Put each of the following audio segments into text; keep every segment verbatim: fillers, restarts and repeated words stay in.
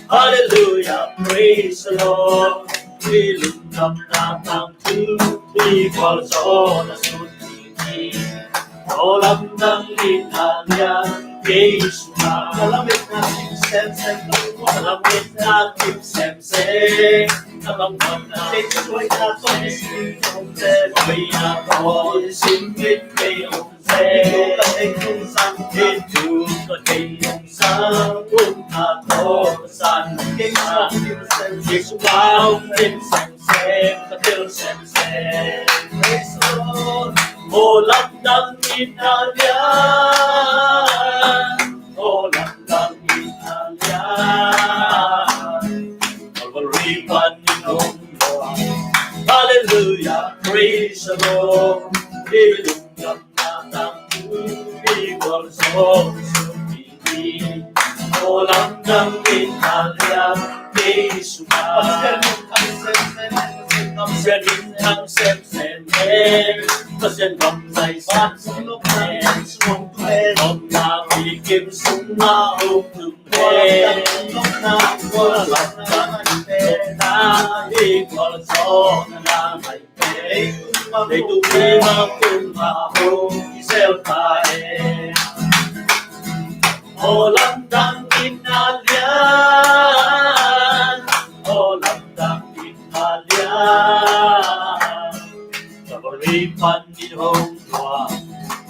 Hallelujah, praise the Lord. Hallelujah. Hallelujah, praise the Lord.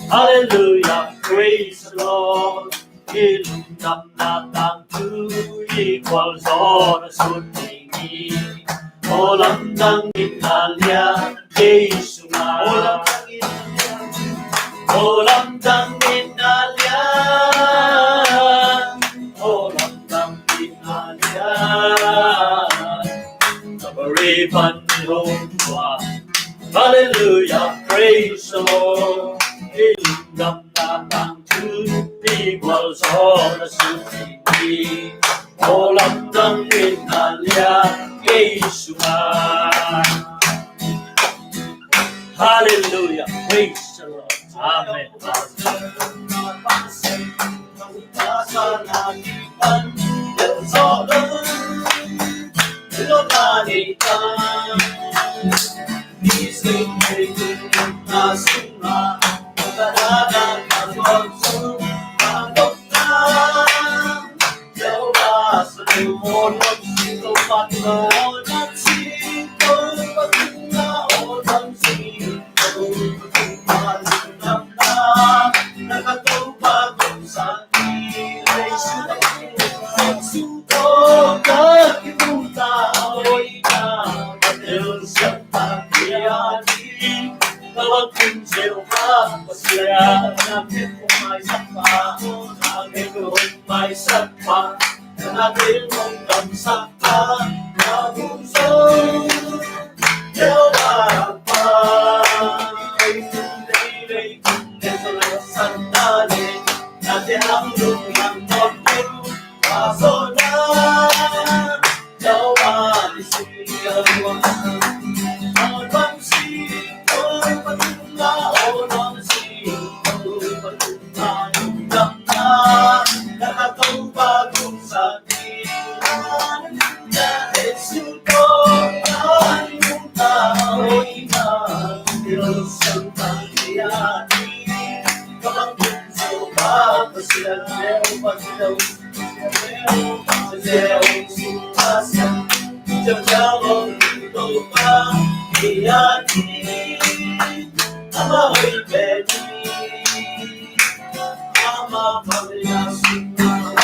Hallelujah, praise the Lord. Hallelujah, praise the Lord. Hallelujah, praise the Lord.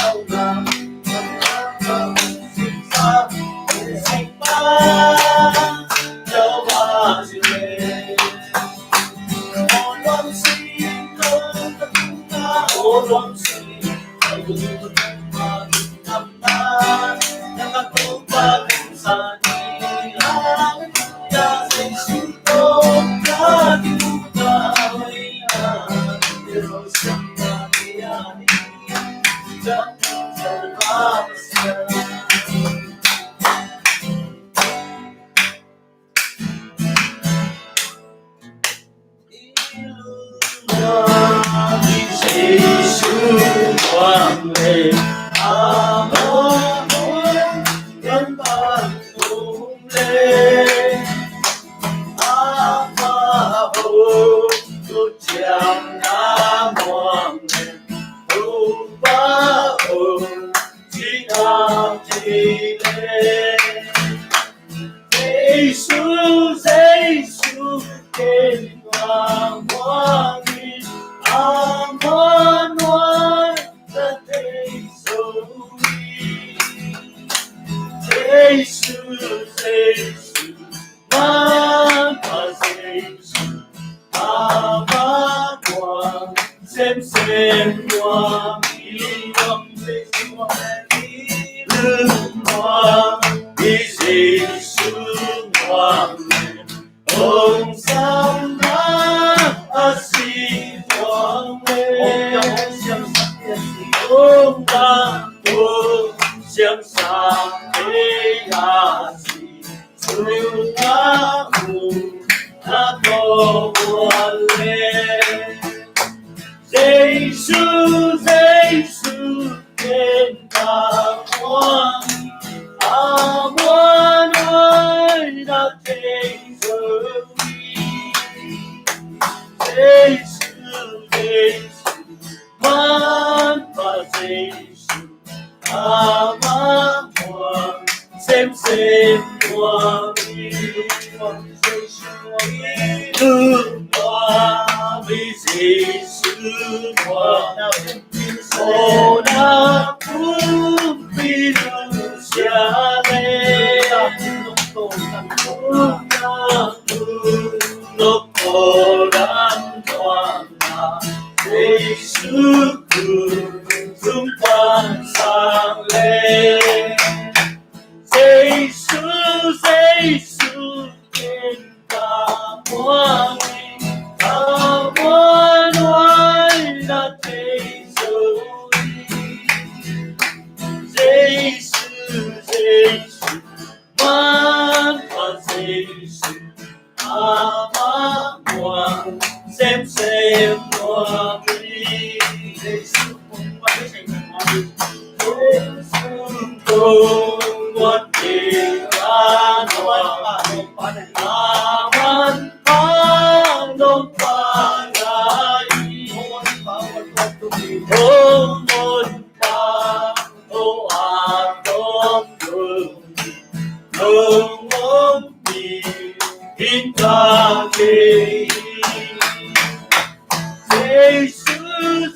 Amen. Jesu, Jesu, ken ka muang hi, a muanhuai na thei zo hi. Jesu, Jesu, Mangpa Jesu, a muanhuai, semsem muang hi, muang Jesu, muang hi, muang hi Jesu, muang hi. Hong sam na a si muang hi, hong dam hong siam sa hi a si. Jesu, Jesu, ken ka muang hi, a muanhuai na thei zo hi. Jesu, Jesu, Mangpa Jesu, a muanhuai, semsem muang hi, muang Jesu, muang hi, muang hi Jesu, muang hi, muang na pumpi nusia le, muang na pumpi nusia le. Jesu, Jesu, Jesu, ken ka muang hi, a muanhuai na thei zo hi. Jesu, Jesu, Mangpa Jesu, a muanhuai, semsem muang hi. Jesu, Jesu, kong muan hi, a muanhuai, a muanhuai, Topa na hi, kong muan pa, kong muan pa, oh, a Topa. Hong om hi inn ka kei. Jesu,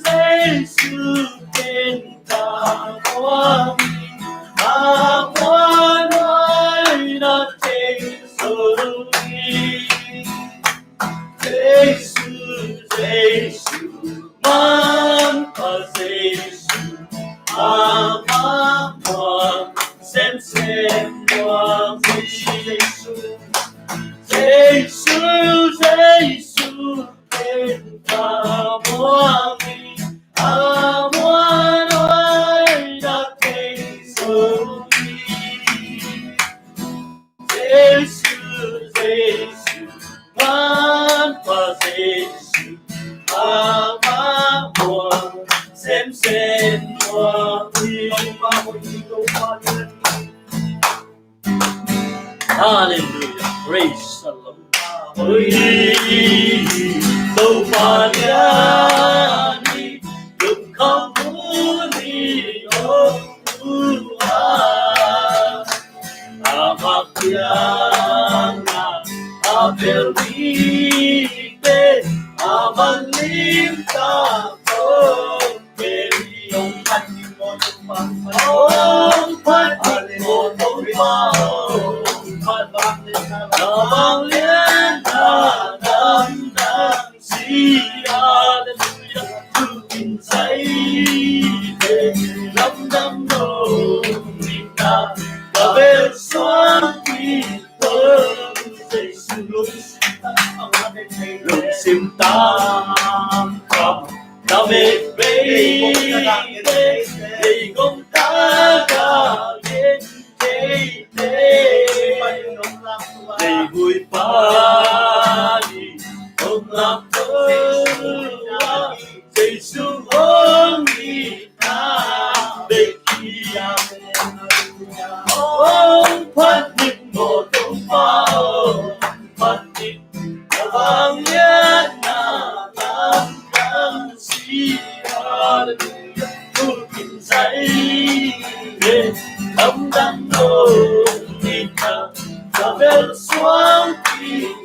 Jesu, ken ka muang hi, a muanhuai na thei zo hi. Jesu, Jesu, Mangpa Jesu, a muanhuai, semsem muang hi. Jesu, Jesu, ken ka muang hi, a muanhuai na thei zo hi. Jesu, Jesu, Mangpa Jesu, a muanhuai, semsem muang hi. Hallelujah. Praise the Lord. Oi, Topa lian hi, lungkham hun hi, oh, uh, ah. A mak piang a, a bel ding te, a man lim ta ko. Hong phat ding maw Topa, hong phat ding maw Topa, hong phat bang lian na, bang lian na, dang dang si, hallelujah, tu in sai te. Lamdang lo ni na, ka bel suang ki lo, Jesu lungsim, lungsim tam kam, na me be be, ei gong ta ga gen, ei te, ei bui pa ni, ong lam to, Jesu hong i ta be ki. Hong phat ning maw Topa, hong phat ning, na bang lian na lam dang si. Hallelujah. Thu kin zai le lam dang lo ni na, ka bel suang ki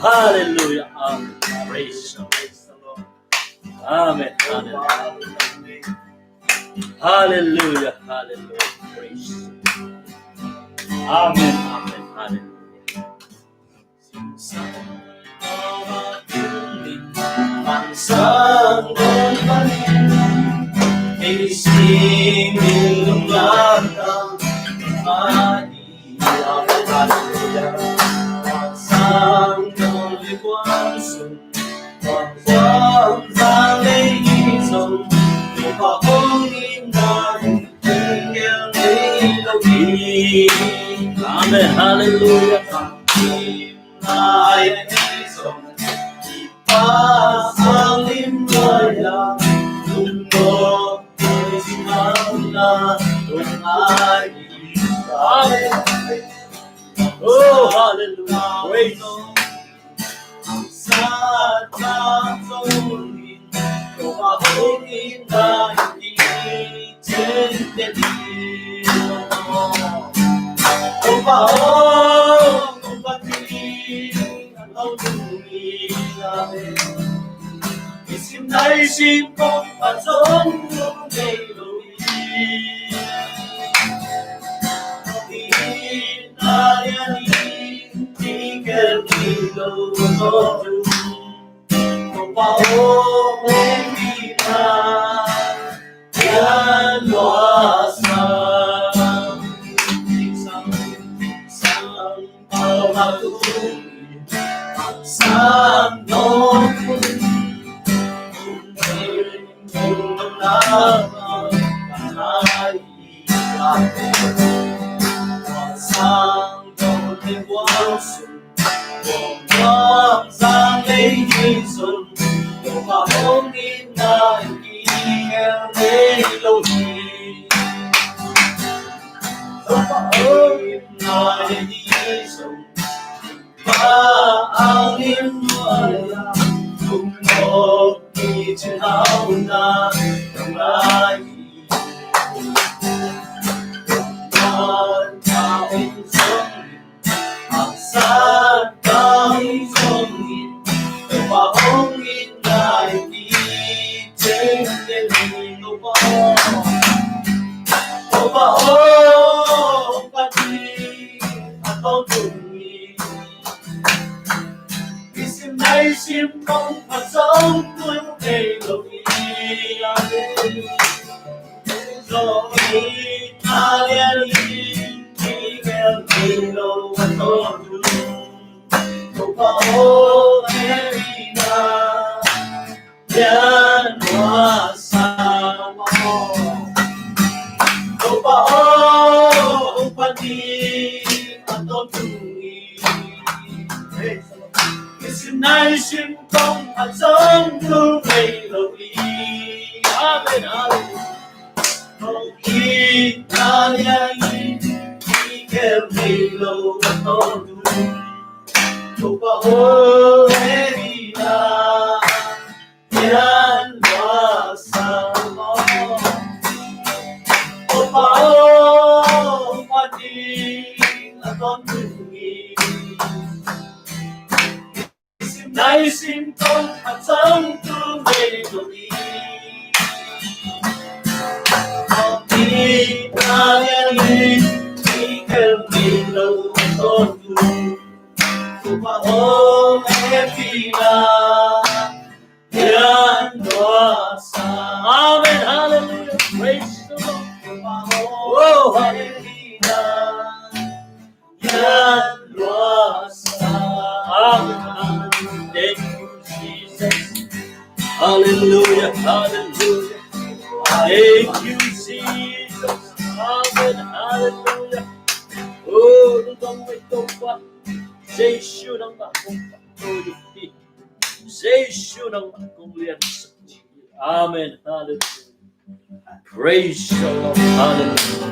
Hallelujah. Amen. Praise the Lord. Amen. Hallelujah. Hallelujah. Hallelujah. Praise. Amen. Amen. Hallelujah. Amen. Hallelujah. Oh, hallelujah. Praise. Amen. Hallelujah. Amen. Hallelujah. Praise the Lord. Oh, hallelujah. Amen. Thank you, Jesus. Hallelujah. Hallelujah. Thank you, Jesus. Amen. Hallelujah. Oh, Topa, Jesu nangmah kong phat. Jesu nangmah kong liansak. Amen. Hallelujah. Praise the Lord. Hallelujah.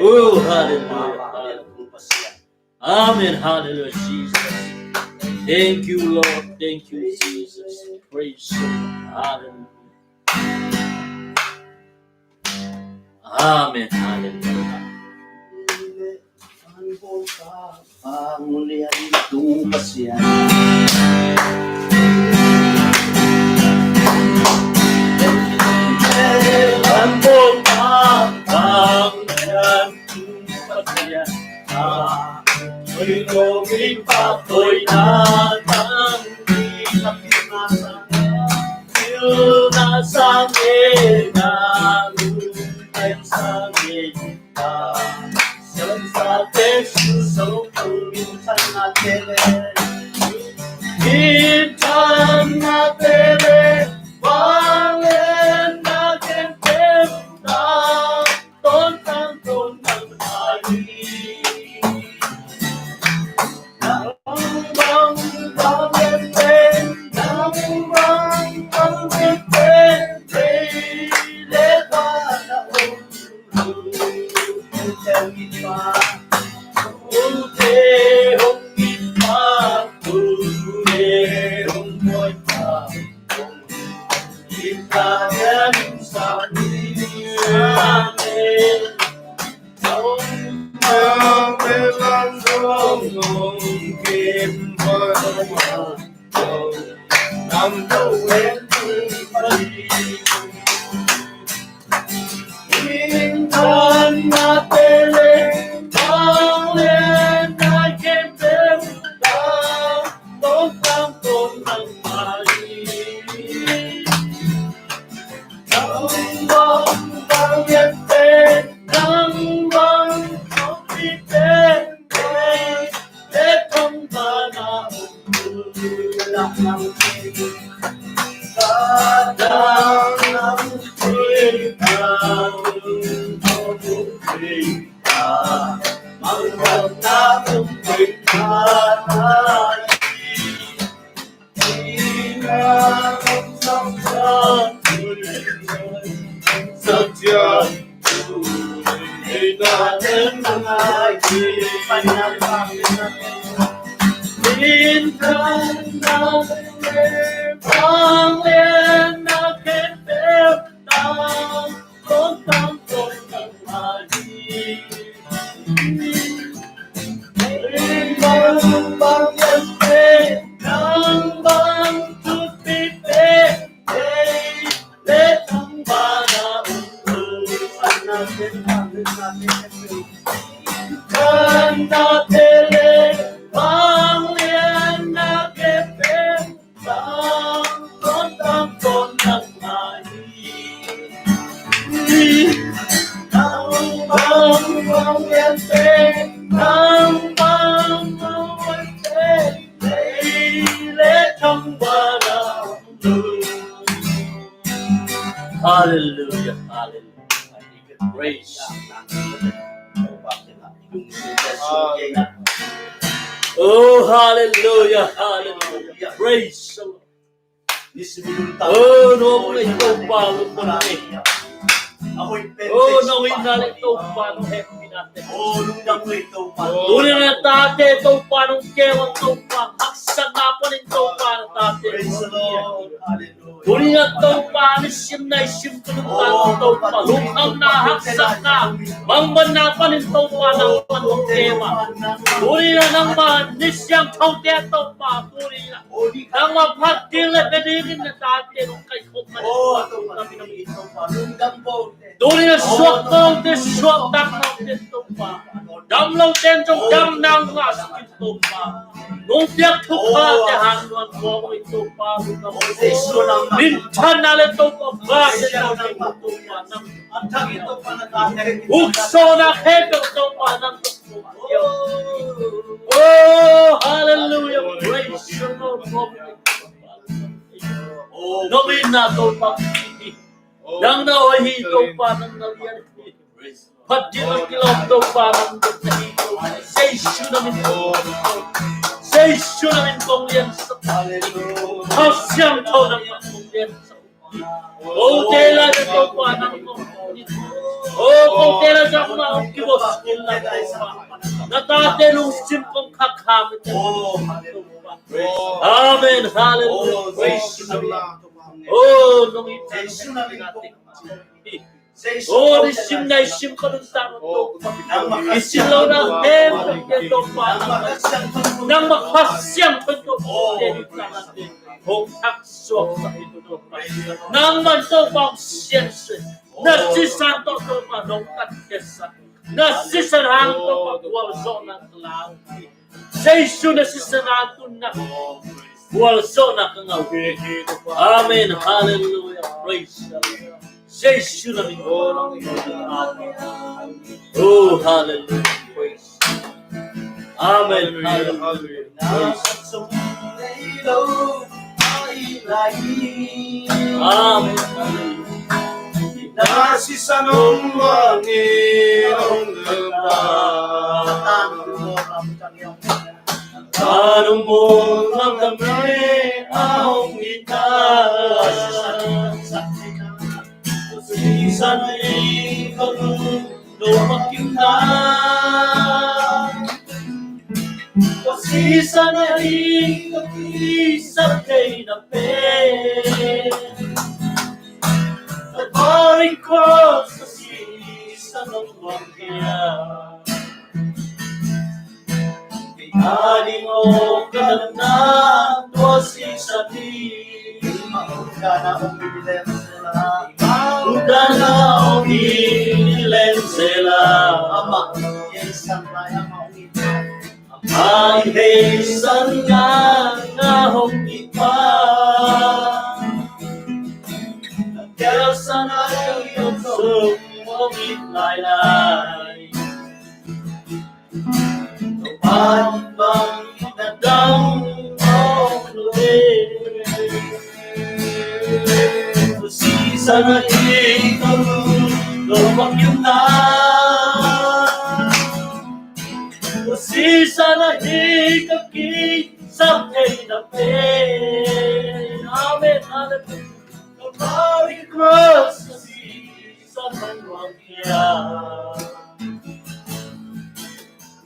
Oh, hallelujah. Hallelujah. Amen. Hallelujah, Jesus. Thank you, Lord. Thank you, Jesus. Praise the Lord. Hallelujah. Amen. Hallelujah. Hallelujah, hallelujah. Praise. Oh, hallelujah, hallelujah. Praise the Lord. Oh, nong ei Topa lungdam ei. Oh, nong itna leh Topa nong hehpihna teh. Tuni na tate Topa nong kem a Topa, haksatna panin Topa na tate. Tuni na Topa nisim naisim tung ta Topa, lungkhamna, haksatna, mangbanna panin Topa nangman nong kem a. Tuni na nangma ni siangthote Topa, tuni na nangma phat ding le pia dingin na tate nong kaikhop ma. Tuni na suak kote, suaktak kote Topa, dam lote zong damna ngah sak in Topa. Nong piak thukhate hang nuam kawm in Topa, minthanna le Topa, ba te Topa, nang uksuahna khempeuh Topa nang. Oh, hallelujah. Praise the Lord. Nong itna Topa, nang na hoih hi Topa, nang na lian hi. Phat ding a kilawm Topa, nang na hi Topa. Jesu na min, Jesu na min kong liansak. Kha Siangtho nang na kong liansak. Kote la na Topa nang kong. Oh, kote la zang ma ong kibos kin la Topa. Na tate lungsim kong khakham. Amen. Hallelujah. Praise the Lord. Oh, nong itna. Oh, nisim naisim ka nuntak Topa. I sin lo na hem Topa. Nangma Kha Siangtho Topa. Hong thak suak sa hi Topa. Nangman Topa hong siansuah. Na sisan tawh Topa nong tatkhiatsak. Na sisan hang Topa gualzawhna ka la. Jesu na sisan a tun na gualzawhna ka ngah hi. Amen. Hallelujah. Praise the Lord. Jesu na min. Amen. Oh, hallelujah. Praise. Amen. Hallelujah. Praise. Amen. Hallelujah. Na sisan hong mangin hong lemta. Tanong mo lam dam ne a hong ita. Sisan hong ita. Sisan a hi ka kisap thei na pen. Kalvari cross a sisan hong luang khia. Kei a ding aw ka damna tua sisan hi. Tua na ong hi lem zela. Amah i heisan ngang a hong kipan. Ka kial san a hong sung hong it lailai. Topa in bang na dang hong lo e. Sisan a hi ka lungdam na. Sisan a hi ka kisap thei na pen. Amen. Hallelujah. Kalvari cross a sisan hong luang khia.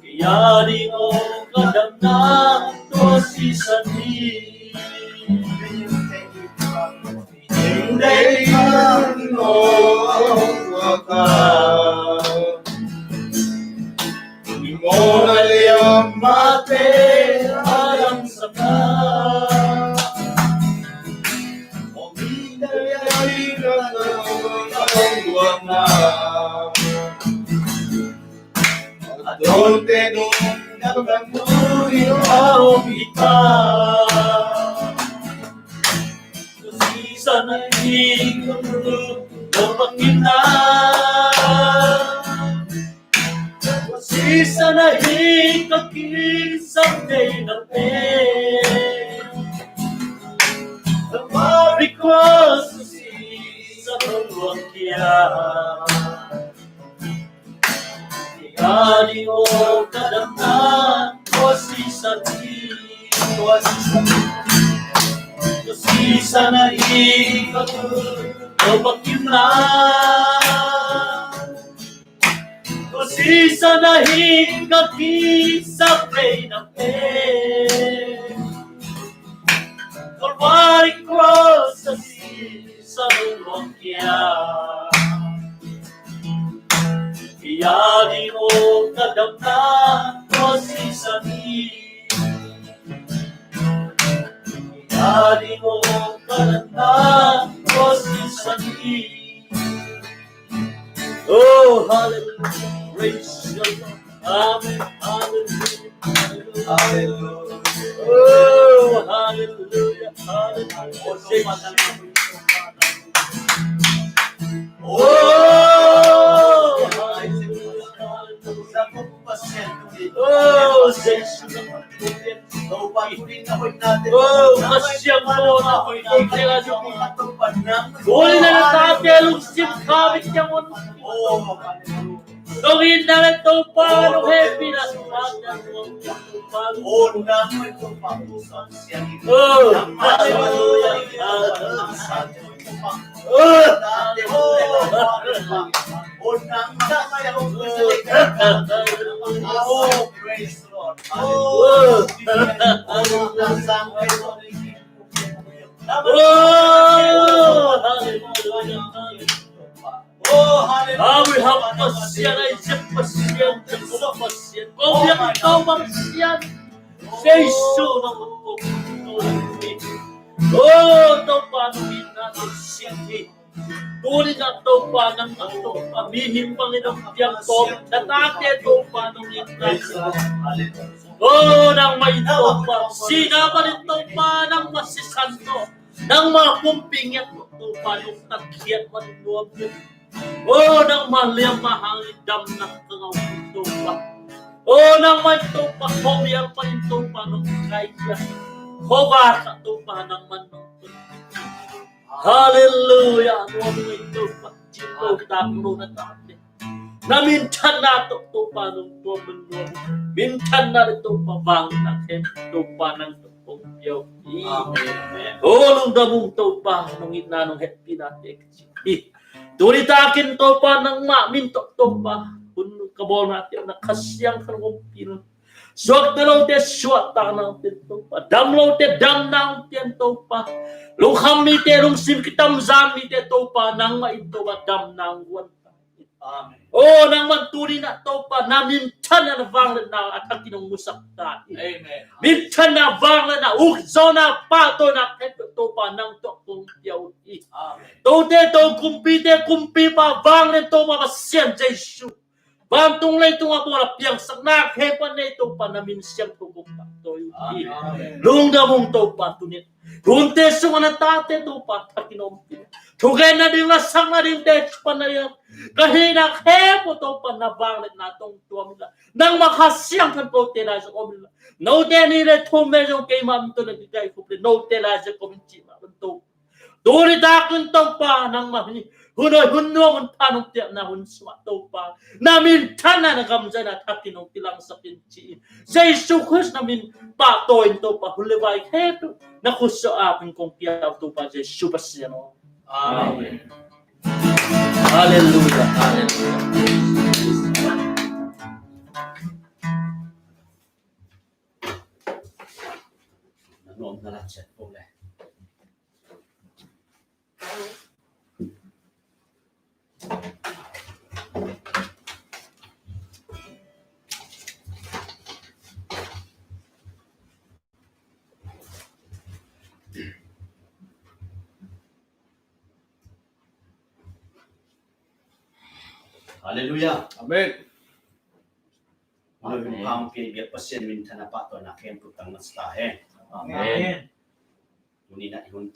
Kei a ding aw ka damna tua sisan hi. Ding dei a ding aw ka. Ni mawng a liam mate a lamsakna. A dawnte nung dang dang nu hi a om hi ta. Sisan a hi ka nu lo pakin na. Kisam thei na pen, Calvary Cross, Jesuh na luang kiang. Tua ding aw ka damna, tua sisan hi, tua sisan hi. Tua sisan ahi ka thu, tua bangkimna. Tua sisan ahi ka kisam thei na pen, Calvary Cross a sisan luang kiang. Tua ding aw ka damna, tua sisan hi. Tua ding aw ka damna, tua sisan hi. Oh, hallelujah. Praise the Lord. Amen. Hallelujah. Hallelujah. Oh, hallelujah. Hallelujah. Oh, Jesus. Oh, hallelujah. Hallelujah. Oh, Jesus. Oh, Pasian ko, na hoih ko, tela jupi. Uli na na tate lungsim kha bek ciang on. Nong itna le Topa, nong hehpihna Topa. Oh, hallelujah. Oh, oh, praise the Lord. Oh, hallelujah. Oh, hallelujah. Oh, hallelujah. Abraham Pasian, Isaac Pasian, Jacob Pasian. Kong biak Topa Pasian. Jesuh nong kong. Oh, Topa nong itna Pasian hi. Tuni na Topa nangmah Topa, mihing bangin hong piang tawm, na tate Topa nong itna. Oh, nangmah in Topa, sihna panin Topa nangmah sisan tawh, nangmah pumpi ngiat tawh Topa nong tatkhiat panin nuam. Oh, nangmah liamma hangin damna ka ngah uh Topa. Oh, nangmah in Topa, khuabial panin Topa nong kaikhia. Khuavak ah Topa nangmah nong tun. Hallelujah. Nuam ing Topa. Cih Topa, nuam na tate. Na minthanna tawh Topa nong tuam nuam. Minthanna le Topa vang na khem Topa nang tawh kong pia uh hi. Amen. Oh, lungdam ung Topa, nong itna nong hehpihna te ka ci hi. Tuni takin Topa nangmah min tawh Topa hun ka bawlna te na Kha Siangtho kong pia uh. Suakta lote suahtakna hong pia in Topa. Dam lote damna hong pia in Topa. Lungkham mite lungsim kitamzan mite Topa nangmah in Topa damna hong guan ta in. Amen. Oh, nangmah in tuni na Topa na minthanna na vangliatna a thakin hong musak ta in. Amen. Minthanna vangliatna ukzawhna pahtawina khempeuh Topa nang tawh kong pia uh hi. Amen. Tote to, kumpite kumpipa, vanglian Topa Pasian Jesuh. Vantung leitung a bawl a piangsak na khempeuh nei Topa na min siangtho kong pahtawi uh hi. Amen. Lungdam ung Topa tuni. Tunte sungah na tate Topa thakin om hi. Thugenna ding, lasakna dingte, panna ding, ka hihna khempeuh Topa na vangliatna tawh tuam inla. Nangmah Kha Siangtho in kote lai zong om inla. Note ni le thum me zong keima min tawh na kikaikhop le note lai zong om in cih mah bang Topa. Tuni takin Topa nangmah hi. Hun hoih hun nuam hun pha nong piakna hun sungah Topa na minthanna na gamzaina thakin hong kilangsak in ci-in Jesuh Khrist na min pahtawi in Topa hun le vai khempeuh na khutsuah a kong pia uh Topa Jesuh Pasian aw. Amen. Hallelujah. Hallelujah. Na nuam na la ciat ko le. Hallelujah. Amen. Hallelujah. Hong pia i biak Pasian minthanna pahtawina khempeuh tang masa ta hen. Amen. Tuni na i hun